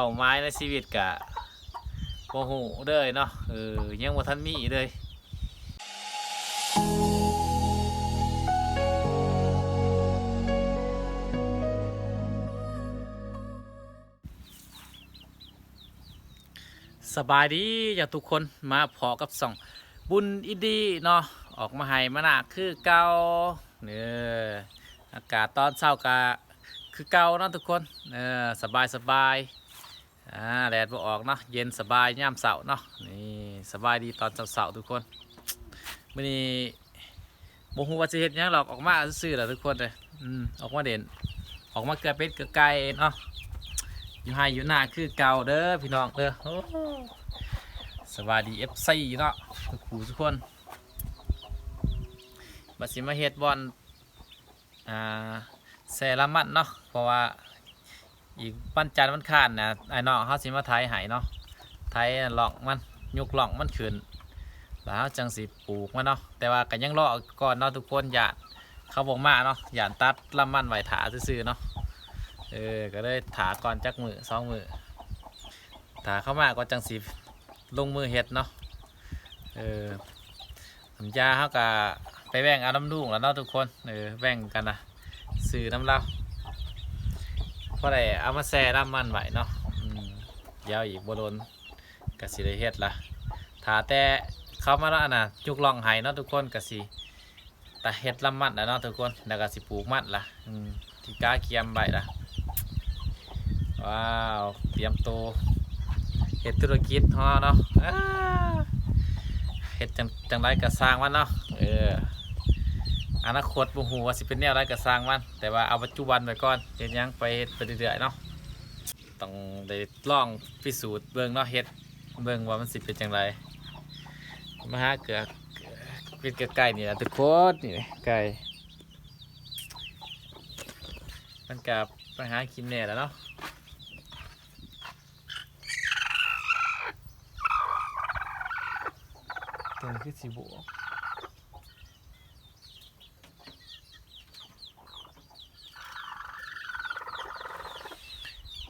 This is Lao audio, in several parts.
ເປົ້າໝາຍໃນຊີວິດກະບໍ່ຮູ້ເລີຍເນາະ ເອີ ຍັງບໍ່ທັນມີເລີຍ. ສະບາຍດີເຈົ້າທຸກຄົນ ມາພໍ້ກັບຊ່ອງບຸນອິນດີເນາະ ອອກມາໄຮ່ມານາຄືເກົ່າ. ເອີ ອາກາດຕອນເຊົ້າກະຄືເກົ່າເນາະທຸກຄົນ ເອີ ສະບາຍໆ ອາ ແດດບໍ່ອອກເນາະ ເຢັນສະບາຍຍາມເຊົ້າເນາະ. ນີ້ ສະບາຍດີຕອນເຊົ້າໆ ທຸກຄົນ. ມື້ນີ້ບໍ່ຮູ້ວ່າຊິເຮັດຫຍັງດອກ ອອກມາຊື່ໆ ລະທຸກຄົນເອີຍ. ອືມ ອອກມາເຫຼັ້ນ ອອກມາເກືອເປັດເກືອໄກ່ເນາະ ຢູ່ໄຮ່ຢູ່ນາຄືເກົ່າເດີພີ່ນ້ອງເດີ. ໂອ້ ສະບາຍດີ ເອັຟຊີ ເນາະ ທຸກຜູ້ທຸກຄົນ. ວ່າຊິມາເຮັດບ່ອນ ອ່າ ແຊ່ລຳມັນເນາະ ເພາະວ່າອີກວັນຈັນວັນຄານນະ ອ້າຍນ້ອງເຮົາຊິມາໄຖໃຫ້ເນາະ ໄຖລ່ອງມັນ ຍົກລ່ອງມັນຂຶ້ນ ແລ້ວເຮົາຈັ່ງຊິປູກມັນເນາະ. ແຕ່ວ່າກໍຍັງລໍກ່ອນເນາະທຸກຄົນ ຢ້ານເຂົາບໍ່ມາເນາະ ຢ້ານຕັດລຳມັນໄວ້ຖ້າຊື່ໆ ເນາະ. ເອີ ກໍເລີຍຖ້າກ່ອນຈັກມື້ສອງມື້ ຖ້າເຂົາມາກໍຈັ່ງຊິລົງມືເຮັດເນາະ. ເອີ ນ້ຳຢາເຮົາກະໄປແວ່ງເອົານຳລຸງແລ້ວເນາະທຸກຄົນ ເອີ ແວ່ງກັນນະ ຊື້ນຳລາວ ພໍໄດ້ເອົາມາແຊ່ລຳມັນໄວ້ເນາະ. ອືມ ດຽວອີກບໍ່ດົນກະຊິໄດ້ເຮັດລະ ຖ້າແຕ່ເຂົາມາເນາະ ອັນນະ ຍົກລ່ອງໃຫ້ເນາະທຸກຄົນ ກະຊິຕາເຮັດລຳມັນແລ້ວເນາະທຸກຄົນ ແລ້ວກະຊິປູກມັນລະ. ອືມ ທີ່ກະກຽມໄວ້ລະ ວ້າວ ຕຽມໂຕເຮັດທຸລະກິດເຮົາເນາະ. ອາ ເຮັດຈັ່ງ ຈັ່ງໃດກໍຊ່າງມັນເນາະ ເອີ ອະນາຄົດບໍ່ຮູ້ວ່າຊິເປັນແນວໃດກໍຊ່າງມັນ ແຕ່ວ່າເອົາປັດຈຸບັນໄວ້ກ່ອນ ເຮັດຫຍັງໄປເຮັດໄປເລື້ອຍໆ ເນາະ. ຕ້ອງໄດ້ລອງພິສູດເບິ່ງເນາະ ເຮັດເບິ່ງວ່າມັນຊິເປັນຈັ່ງໃດ. ມາຫາເກືອເປັດເກືອໄກ່ນີ້ລະທຸກຄົນ ນີ້ໄກ່ ມັນກະໄປຫາກິນແດ່ລະເນາະ ຕົວນີ້ຄືຊິບໍ່ອອກ.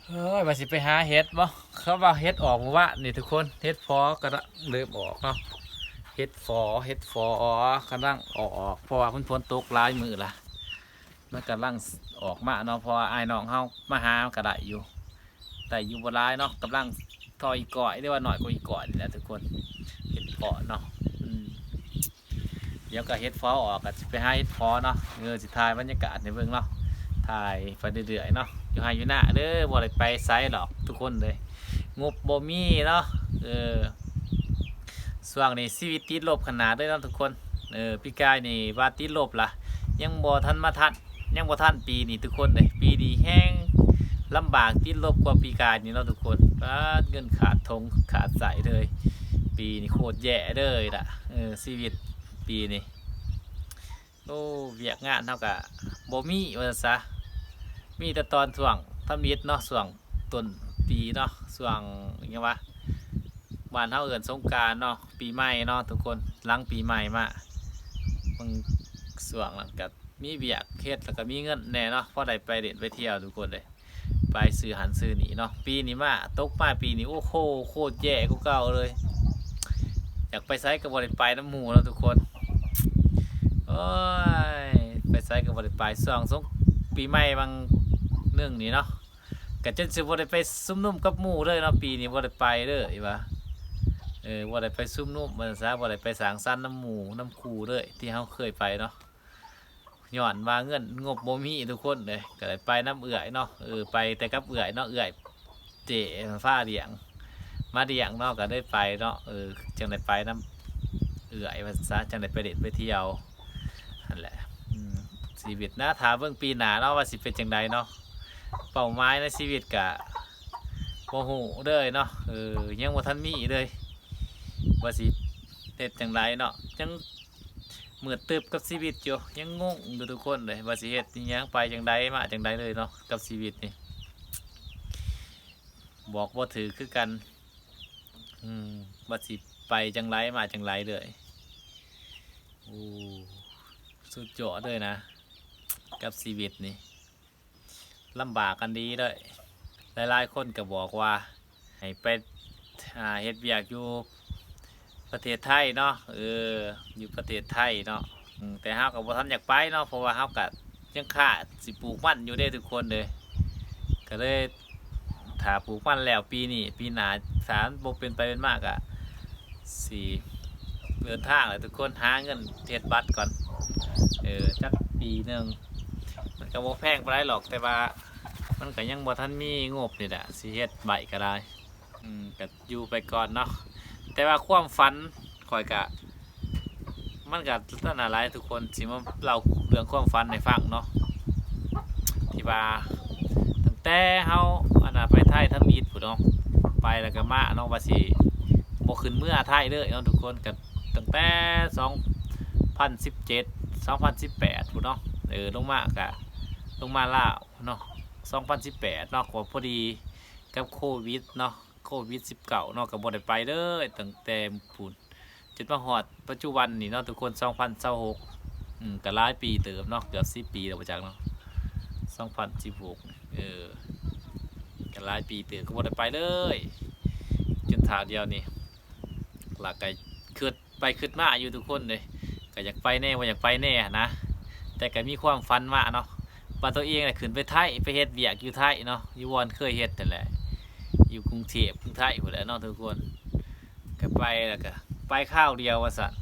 ເອີຍ ວ່າຊິໄປຫາເຫັດບໍ່ ເຂົາວ່າເຫັດອອກມື້ວານນີ້ທຸກຄົນ ເຫັດພໍກຳລັງເລີ່ມອອກເນາະ ເຫັດພໍ ເຫັດພໍກຳລັງອອກ ເພາະວ່າມັນຝົນຕົກຫຼາຍມື້ລະ ມັນກຳລັງອອກມາເນາະ. ເພາະວ່າອ້າຍນ້ອງເຮົາມາຫາມັນກໍໄດ້ຢູ່ ໄດ້ຢູ່ບໍ່ຫຼາຍເນາະ ກຳລັງທໍ່ອີ່ກ້ອຍ ຫຼືວ່ານ້ອຍກວ່າອີ່ກ້ອຍນີ້ແຫຼະທຸກຄົນ ເຫັດເຜາະເນາະ. ອືມ ດຽວກໍເຫັດເຜາະອອກ ກໍຊິໄປຫາເຫັດເຜາະເນາະ. ເອີ ຊິຖ່າຍບັນຍາກາດໃຫ້ເບິ່ງເນາະ ຖ່າຍໄປເລື້ອຍໆ ເນາະ ຢູ່ໄຮ່ຢູ່ນາເດີ ບໍ່ໄດ້ໄປໃສດອກທຸກຄົນເອີຍ ງົບບໍ່ມີເນາະ. ເອີ ຊ່ວງນີ້ຊີວິດຕິດລົບຂະໜາດເລີຍເນາະທຸກຄົນ. ເອີ ປີກາຍນີ້ວ່າຕິດລົບລະ ຍັງບໍ່ທັນມາທັນ ຍັງບໍ່ທັນປີນີ້ທຸກຄົນເອີຍ ປີນີ້ແຮງລຳບາກ ຕິດລົບກວ່າປີກາຍນີ້ເນາະທຸກຄົນ. ປາດ ເງິນຂາດຖົງຂາດໄສ້ເລີຍ ປີນີ້ໂຄດແຍ່ເລີຍລະ. ເອີ ຊີວິດປີນີ້ ໂອ້ ວຽກງານເຮົາກະບໍ່ມີວ່າຊັ້ນຊະ ມີແຕ່ຕອນຊ່ວງທຳອິດເນາະ ຊ່ວງຕົ້ນປີເນາະ ຊ່ວງຫຍັງວະ ບ້ານເຮົາເອີ້ນສົງການເນາະ ປີໃໝ່ເນາະທຸກຄົນ. ຫຼັງປີໃໝ່ມາ ບາງຊ່ວງນັ້ນກະມີວຽກເຮັດ ແລ້ວກະມີເງິນແດ່ເນາະ ພໍໄດ້ໄປຫຼິ້ນໄປທ່ຽວທຸກຄົນເອີຍ ໄປຊື້ຫັ້ນຊື້ນີ້ເນາະ. ປີນີ້ມາ ຕົກມາປີນີ້ ໂອ້ໂຫ ໂຄດແຍ່ກວ່າເກົ່າເລີຍ ຢາກໄປໃສກໍບໍ່ໄດ້ໄປນຳໝູ່ເນາະທຸກຄົນ. ໂອ້ຍ ໄປໃສກໍບໍ່ໄດ້ໄປ ຊ່ວງສົງ ປີໃໝ່ຫວ່າງໜຶ່ງນີ້ເນາະ ກໍຈົນຊິບໍ່ໄດ້ໄປຊຸມນຸມກັບໝູ່ເລີຍເນາະ. ປີນີ້ບໍ່ໄດ້ໄປເລີຍວ່າ ເອີ ບໍ່ໄດ້ໄປຊຸມນຸມວ່າຊັ້ນຊະ ບໍ່ໄດ້ໄປສັງສັນນຳໝູ່ນຳຄູ່ເລີຍ ທີ່ເຮົາເຄີຍໄປເນາະ. ຍ້ອນວ່າເງິນງົບບໍ່ມີທຸກຄົນເດ້ ກໍໄດ້ໄປນຳເອື້ອຍເນາະ. ເອີ ໄປແຕ່ກັບເອື້ອຍເນາະ ເອື້ອຍເຈ້ພາລ້ຽງ ມາລ້ຽງເນາະ ກໍໄດ້ໄປເນາະ. ເອີ ຈັ່ງໄດ້ໄປນຳເອື້ອຍວ່າຊັ້ນຊະ ຈັ່ງໄດ້ໄປຫຼິ້ນໄປທ່ຽວຫັ້ນແຫຼະ. ອືມ ຊີວິດນະ ຖ້າເບິ່ງປີໜ້າເນາະ ວ່າຊິເປັນຈັ່ງໃດເນາະ. ເປົ້າໝາຍໃນຊີວິດກະບໍ່ຮູ້ເລີຍເນາະ ເອີ ຍັງບໍ່ທັນມີເລີຍ ວ່າຊິເຮັດຈັ່ງໃດເນາະ ຍັງ ມືດຕຶບກັບຊີວິດຢູ່ ຍັງງົງຢູ່ທຸກຄົນເລີຍ ວ່າຊິເຮັດອີ່ຫຍັງ ໄປຈັ່ງໃດ ມາຈັ່ງໃດເລີຍເນາະ ກັບຊີວິດນີ້ ບອກບໍ່ຖືກຄືກັນ ອືມ ວ່າຊິໄປຈັ່ງໃດ ມາຈັ່ງໃດເລີຍ. ໂອ້ ສຸດຍອດເລີຍນະ ກັບຊີວິດນີ້ ລຳບາກກັນດີເລີຍ ຫຼາຍໆຄົນກໍບອກວ່າໃຫ້ໄປ ອ່າ ເຮັດວຽກຢູ່ປະເທດໄທເນາະ ເອີ ຢູ່ປະເທດໄທເນາະ ອືມ ແຕ່ເຮົາກໍບໍ່ທັນຢາກໄປເນາະ ເພາະວ່າເຮົາກໍຍັງຄ້າຊິປູກມັນຢູ່ເດ້ທຸກຄົນເອີຍ ກໍເລີຍຖ້າປູກມັນແລ້ວປີນີ້ ປີໜ້າ ຖ້າມັນບໍ່ເປັນໄປເປັນມາກໍຊິເດີນທາງແຫຼະທຸກຄົນ ຫາເງິນເຮັດບັດກ່ອນ ເອີ ຈັກປີໜຶ່ງ ມັນກໍບໍ່ແພງປານໃດຫຼອກ ແຕ່ວ່າມັນກໍຍັງບໍ່ທັນມີງົບນີ້ແຫຼະ ຊິເຮັດໄວ້ກໍໄດ້ ອືມ ກໍຢູ່ໄປກ່ອນເນາະ ແຕ່ວ່າຄວາມຝັນຂ້ອຍກະ ມັນກະນັ້ນນະຫຼາຍ ທຸກຄົນ ຊິມາເລົ່າເລື່ອງຄວາມຝັນໃຫ້ຟັງເນາະ ທີ່ວ່າຕັ້ງແຕ່ເຮົາ ອັນນ່າ ໄປໄທທຳອິດພຸ້ນເນາະ ໄປແລ້ວກໍມາເນາະ ວ່າຊິບໍ່ຂຶ້ນເມືອໄທເລີຍເນາະທຸກຄົນ ກໍຕັ້ງແຕ່ສອງພັນສິບເຈັດ ສອງພັນສິບແປດພຸ້ນເນາະ ເອີ ລົງມາກະ ລົງມາລາວເນາະ ສອງພັນສິບແປດເນາະ ກໍພໍດີ ກັບໂຄວິດເນາະ ໂຄວິດສິບເກົ້າເນາະ ກໍບໍ່ໄດ້ໄປເລີຍ ຕັ້ງແຕ່ພຸ້ນ ຈົນມາຮອດປັດຈຸບັນນີ້ເນາະທຸກຄົນ ສອງພັນຊາວຫົກ ອືມ ກໍຫຼາຍປີເຕີບເນາະ ເກືອບສິບປີແລ້ວບໍ່ຈັກເນາະ ສອງພັນສິບຫົກ ເອີ ກໍຫຼາຍປີເຕີບ ກໍບໍ່ໄດ້ໄປເລີຍ ຈົນເທົ່າດຽວນີ້ ລະກໍຄິດ ໄປຄິດມາຢູ່ທຸກຄົນເດ້ ກໍຢາກໄປແດ່ ບໍ່ຢາກໄປແດ່ຫັ້ນນະ ແຕ່ກໍມີຄວາມຝັນມາເນາະ ວ່າຕົວເອງນະຂຶ້ນໄປໄທ ໄປເຮັດວຽກຢູ່ໄທເນາະ ຢູ່ບ່ອນເຄີຍເຮັດຫັ້ນແຫຼະ ຢູ່ກຸງເທບ ກຸງໄທພຸ້ນແຫຼະເນາະທຸກຄົນ ກໍໄປ ແລ້ວກໍໄປຄາວດຽວວ່າຊັ້ນ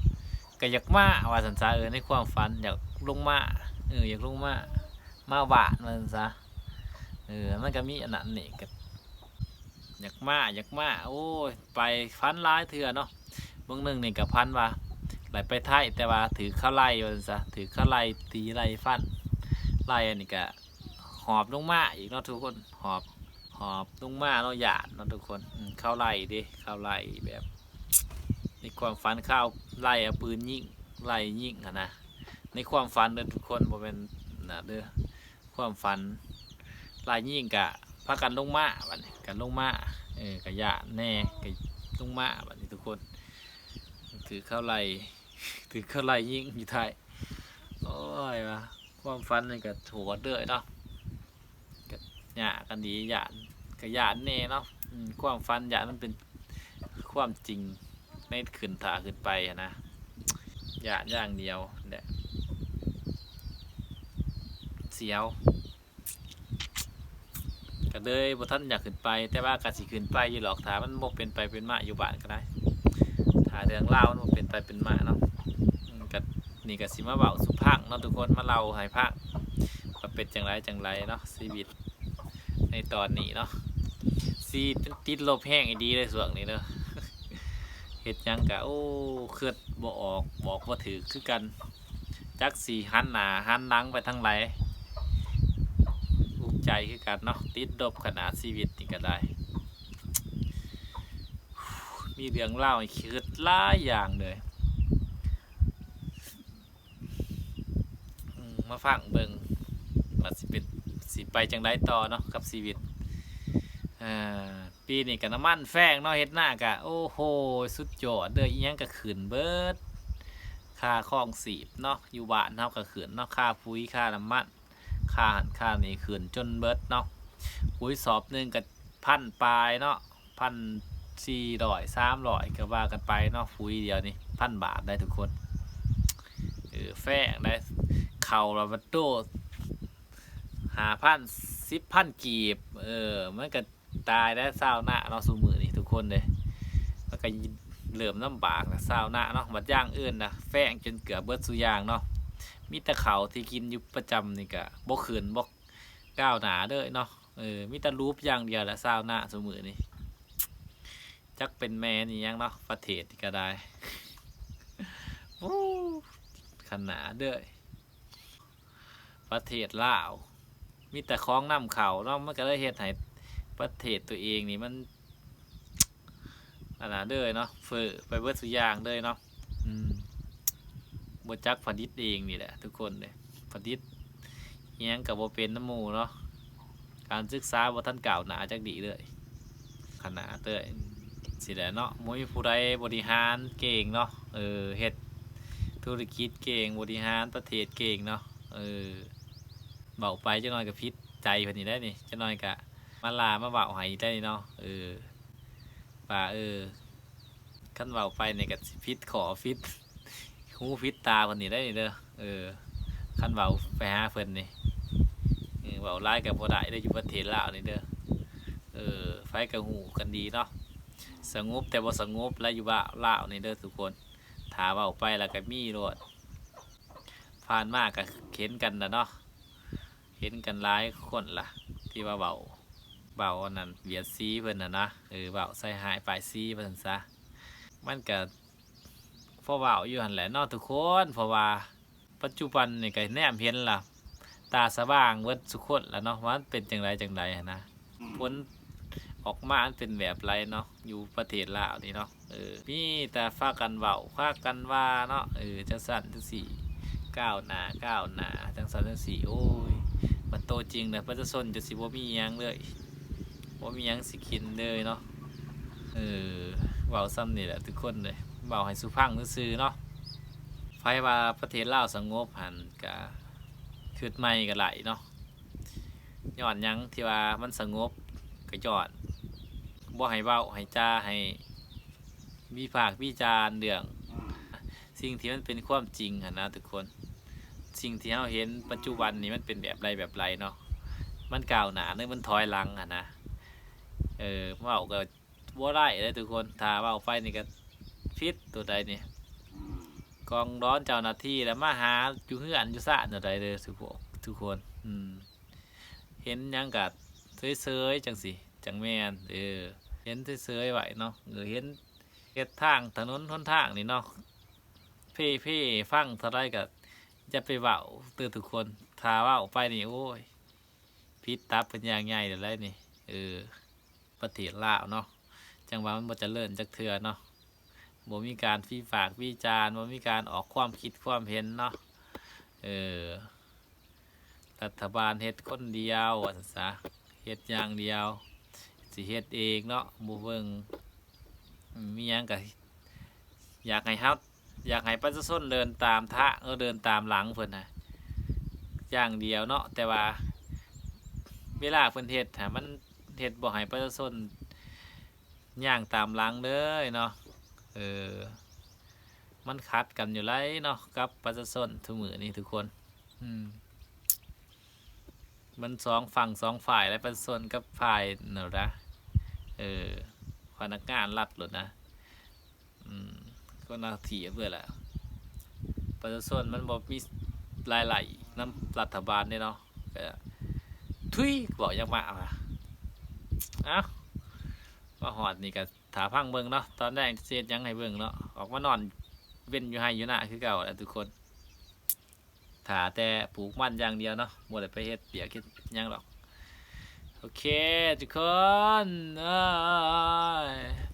ກໍຢາກມາວ່າຊັ້ນຊະ ເອີ ໃນຄວາມຝັນຢາກລົງມາ ເອີ ຢາກລົງມາ ມາບ້ານວ່າຊັ້ນຊະ ເອີ ມັນກໍມີອັນນັ້ນນີ້ ກໍຢາກມາ ຢາກມາ ໂອ້ຍ ໄປຝັນຫຼາຍເທື່ອເນາະ ເບິ່ງໜຶ່ງນີ້ກໍຝັນວ່າໄດ້ໄປໄທ ແຕ່ວ່າຖືກເຂົາໄລ່ວ່າຊັ້ນຊະ ຖືກເຂົາໄລ່ຕີໄລ່ຟັນ ໄລ່ອັນນີ້ກໍຫອບລົງມາອີກເນາະທຸກຄົນ ຫອບ ຫອບລົງມາເນາະ ຢ້ານເນາະທຸກຄົນ ອືມ ເຂົາໄລ່ເດ້ ເຂົາໄລ່ແບບ ໃນຄວາມຝັນເຂົາໄລ່ເອົາປືນຍິງ ໄລ່ຍິງຫັ້ນນະ ໃນຄວາມຝັນເດີທຸກຄົນ ບໍ່ແມ່ນນະເດີ ຄວາມຝັນ ໄລ່ຍິງກະພາກັນລົງມາ ບາດນີ້ກະລົງມາ ເອີ ກະຢ້ານແດ່ ກະລົງມາ ບາດນີ້ທຸກຄົນ ຖືກເຂົາໄລ່ ຖືກເຂົາໄລ່ຍິງຢູ່ໄທ ໂອ້ຍ ວ່າຄວາມຝັນນີ້ກະໂຫດເດີເນາະ ກະຍາກອັນດີ ຢ້ານ ກະຢ້ານແດ່ເນາະ ອືມ ຄວາມຝັນຢ້ານມັນເປັນຄວາມຈິງ ໃນຂຶ້ນຖ້າຂຶ້ນໄປຫັ້ນນະ ຢ້ານຢ່າງດຽວແຫຼະ ສຽວ ກໍເລີຍບໍ່ທັນຢາກຂຶ້ນໄປ ແຕ່ວ່າກໍຊິຂຶ້ນໄປຢູ່ດອກ ຖ້າມັນບໍ່ເປັນໄປເປັນມາຢູ່ບ້ານກໍໄດ້ ຖ້າເລື່ອງລາວມັນບໍ່ເປັນໄປເປັນມາເນາະ ອືມ ກໍ ນີ້ກໍຊິມາເວົ້າສູ່ຟັງເນາະທຸກຄົນ ມາເລົ່າໃຫ້ຟັງວ່າເປັນຈັ່ງໃດຈັ່ງໃດເນາະ ຊີວິດໃນຕອນນີ້ເນາະ ຊີວິດມັນຕິດລົບແຮງອີ່ຫຼີເລີຍຊ່ວງນີ້ເດີ ເຮັດຫຍັງກະ ໂອ້ ຄິດບໍ່ອອກ ບອກບໍ່ຖືກຄືກັນ ຈັກຊິຫັນໜ້າຫັນຫຼັງໄປທາງໃດ ອຸກໃຈຄືກັນເນາະ ຕິດລົບຂະໜາດ ຊີວິດນີ້ກະໄດ້ ມີເລື່ອງລາວໃຫ້ຄິດຫຼາຍຢ່າງເລີຍ. ອືມ ມາຟັງເບິ່ງວ່າຊິເປັນ ຊິໄປຈັ່ງໃດຕໍ່ເນາະກັບຊີວິດ ອ່າ ປີນີ້ກະນ້ຳມັນແພງເນາະ ເຮັດນາກະ ໂອ້ໂຫ ສຸດຍອດເດີ ອີ່ຫຍັງກະຂຶ້ນເບິດ ຄ່າຄອງຊີບເນາະ ຢູ່ບ້ານເຮົາກະຂຶ້ນເນາະ ຄ່າປຸ໋ຍ ຄ່ານ້ຳມັນ ຄ່າຫັ້ນຄ່ານີ້ຂຶ້ນຈົນເບິດເນາະ ປຸ໋ຍສອບໜຶ່ງກະພັນປາຍເນາະ ພັນສີ່ຮ້ອຍ ສາມຮ້ອຍ ກໍວ່າກັນໄປເນາະ ປຸ໋ຍດຽວນີ້ພັນບາດໄດ໋ທຸກຄົນ ເອີ ແພງໄດ໋ ເຂົ້າລະບາດໂຕ ຫ້າພັນ ສິບພັນກີບ ເອີ ມັນກໍຕາຍໄດ໋ຊາວນາເນາະ ຊຸມື້ນີ້ທຸກຄົນເດ້ ມັນກໍເລີ່ມລຳບາກລະຊາວນາເນາະ ບັດຢ່າງອື່ນນະແພງຈົນເກືອບເບິດຊຸຢ່າງເນາະ ມີແຕ່ເຂົ້າທີ່ກິນຢູ່ປະຈຳນີ້ກໍບໍ່ຂຶ້ນບໍ່ກ້າວໜ້າເລີຍເນາະ ເອີ ມີແຕ່ລູບຢ່າງດຽວລະຊາວນາຊຸມື້ນີ້ ຈັກເປັນແມ່ນອີ່ຫຍັງເນາະ ປະເທດນີ້ກໍໄດ້ ໂອ້ ຂະໜາດເດີ ປະເທດລາວ ມີແຕ່ຂອງນຳເຂົ້າເນາະ ມັນກໍເລີຍເຮັດໃຫ້ປະເທດຕົວເອງນີ້ມັນ ອັນນັ້ນເລີຍເນາະ ເຟີ້ໄປເບິດຊຸຢ່າງເລີຍເນາະ ອືມ ບໍ່ຈັກຜະລິດເອງນີ້ແຫຼະທຸກຄົນເດ້ ຜະລິດອີ່ຫຍັງກໍບໍ່ເປັນນຳໝູ່ເນາະ ການສຶກສາບໍ່ທັນກ້າວໜ້າຈັກດີ້ເລີຍ ຂະໜາດເລີຍ ຊີ້ແຫຼະເນາະ ບໍ່ມີຜູ້ໃດບໍລິຫານເກັ່ງເນາະ ເອີ ເຮັດທຸລະກິດເກັ່ງ ບໍລິຫານປະເທດເກັ່ງເນາະ ເອີ ເວົ້າໄປຈັກໜ້ອຍກໍຜິດໃຈເພິ່ນນີ້ແຫຼະນີ້ ຈັກໜ້ອຍກໍ ມາລາມາເວົ້າໃຫ້ໄດ້ເນາະ ເອີ ວ່າ ເອີ ຄັນເວົ້າໄປນີ້ກໍຊິຜິດຂໍ້ຜິດຫູຜິດຕາເພິ່ນນີ້ໄດ໋ນີ້ເດີ ເອີ ຄັນເວົ້າໄປຫາເພິ່ນນີ້ ເອີ ເວົ້າຫຼາຍກໍບໍ່ໄດ້ເດີ ຢູ່ປະເທດລາວນີ້ເດີ ເອີ ໃຜກໍຮູ້ກັນດີເນາະ ສະຫງົບແຕ່ບໍ່ສະຫງົບແຫຼະ ຢູ່ລາວນີ້ເດີທຸກຄົນ ຖ້າເວົ້າໄປແລ້ວກໍມີໂລດ ຜ່ານມາກໍເຫັນກັນລະເນາະ ເຫັນກັນຫຼາຍຄົນລະ ທີ່ວ່າເວົ້າ ເວົ້າອັນນັ້ນ ຫວຽດສີເພິ່ນຫັ້ນນະ ເອີ ເວົ້າໃສ່ຮ້າຍປ້າຍສີວ່າຊັ້ນຊະ ມັນກະພໍເວົ້າຢູ່ຫັ້ນແຫຼະເນາະທຸກຄົນ ເພາະວ່າປັດຈຸບັນນີ້ກະແນມເຫັນລະ ຕາສະຫວ່າງເບິດສູ່ຄົນລະເນາະ ວ່າມັນເປັນຈັ່ງໃດຈັ່ງໃດຫັ້ນນະ ຜົນອອກມາມັນເປັນແບບໃດເນາະ ຢູ່ປະເທດລາວນີ້ເນາະ ເອີ ມີແຕ່ພາກັນເວົ້າ ພາກັນວ່າເນາະ ເອີ ຈັ່ງຊັ້ນຈັ່ງຊີ້ ກ້າວໜ້າ ກ້າວໜ້າ ຈັ່ງຊັ້ນຈັ່ງຊີ້ ໂອ້ຍ ບັດໂຕຈິງນະ ປະຊາຊົນຈະຊິບໍ່ມີຫຍັງເລີຍ ບໍ່ມີຫຍັງຊິກິນເລີຍເນາະ ເອີ ເວົ້າສ່ຳນີ້ແຫຼະທຸກຄົນເອີຍ ເວົ້າໃຫ້ສູ່ຟັງຊື່ໆເນາະ ໃຜວ່າປະເທດລາວສະຫງົບຫັ້ນ ກະຄຶດໃໝ່ກໍໄດ້ເນາະ ຍ້ອນຫຍັງທີ່ວ່າມັນສະຫງົບ ກໍຍ້ອນບໍ່ໃຫ້ເວົ້າໃຫ້ຈາ ໃຫ້ວິພາກວິຈານເລື່ອງສິ່ງທີ່ມັນເປັນຄວາມຈິງຫັ້ນນະທຸກຄົນ ສິ່ງທີ່ເຮົາເຫັນປັດຈຸບັນນີ້ມັນເປັນແບບໃດແບບໃດເນາະ ມັນກ້າວໜ້າ ຫຼື ມັນຖອຍຫຼັງຫັ້ນນະ ເອີ ເວົ້າກໍບໍ່ໄດ້ເດ້ທຸກຄົນ ຖ້າເວົ້າໄປນີ້ກໍຜິດໂຕໃດນີ້ ກອງດອນເຈົ້າໜ້າທີ່ລະມາຫາຢູ່ເຮືອນຢູ່ຊານໂຕໃດເດີທຸກຄົນ ອືມ ເຫັນຫຍັງກະເຊີຍໆຈັ່ງຊີ້ ຈັ່ງແມ່ນ ເອີ ເຫັນເຊີຍໆໄວ້ເນາະ ເອີ ເຫັນເຮັດທາງຖະໜົນຫົນທາງນີ້ເນາະ ເພໆໃຫ້ຟັງເທົ່າໃດກະຢ່າໄປເວົ້າເດີທຸກຄົນ ຖ້າເວົ້າໄປນີ້ ໂອ້ຍ ຜິດຕັບເປັນຢ່າງໃຫຍ່ແລ້ວໄດ໋ນີ້ ເອີ ປະເທດລາວເນາະ ຈັ່ງວ່າມັນບໍ່ຈະເລີນຈັກເທື່ອເນາະ ບໍ່ມີການວິພາກວິຈານ ບໍ່ມີການອອກຄວາມຄິດຄວາມເຫັນເນາະ ເອີ ລັດຖະບານເຮັດຄົນດຽວວ່າຊັ້ນຊະ ເຮັດຢ່າງດຽວ ຊິເຮັດເອງເນາະ ບໍ່ເບິ່ງ ອືມ ມີຫຍັງກໍຢາກໃຫ້ເຮົາ ຢາກໃຫ້ປະຊາຊົນເດີນຕາມທາງ ເອີ ເດີນຕາມຫຼັງເພິ່ນນະຢ່າງດຽວເນາະ ແຕ່ວ່າເວລາເພິ່ນເຮັດຫາ ມັນເຮັດບໍ່ໃຫ້ປະຊາຊົນຍ່າງຕາມຫຼັງເລີຍເນາະ ເອີ ມັນຂັດກັນຢູ່ໄດ໋ເນາະ ກັບປະຊາຊົນທຸກມື້ນີ້ທຸກຄົນ ອືມ ມັນສອງຝັ່ງສອງຝ່າຍແຫຼະ ປະຊາຊົນກັບຝ່າຍນັ້ນລະ ເອີ ພະນັກງານລັດໂລດນະ ອືມ ຄົນລະທີ່ເບິດລະ ປະຊາຊົນມັນບໍ່ມີລາຍໄດ້ນຳລັດຖະບານເດ້ເນາະ ກະ ທຸຍ ເວົ້າຫຍັງມາ ເອົ້າ ມາຮອດນີ້ກະຖ້າຟັງເບິ່ງເນາະ ຕອນແລງຊິເຮັດຫຍັງໃຫ້ເບິ່ງເນາະ ອອກມານອນເວັນຢູ່ໄຮ່ຢູ່ນາຄືເກົ່າແຫຼະທຸກຄົນ ຖ້າແຕ່ປູກມັນຢ່າງດຽວເນາະ ບໍ່ໄດ້ໄປເຮັດວຽກເຮັດຫຍັງດອກ ໂອເຄທຸກຄົນ ເອີຍ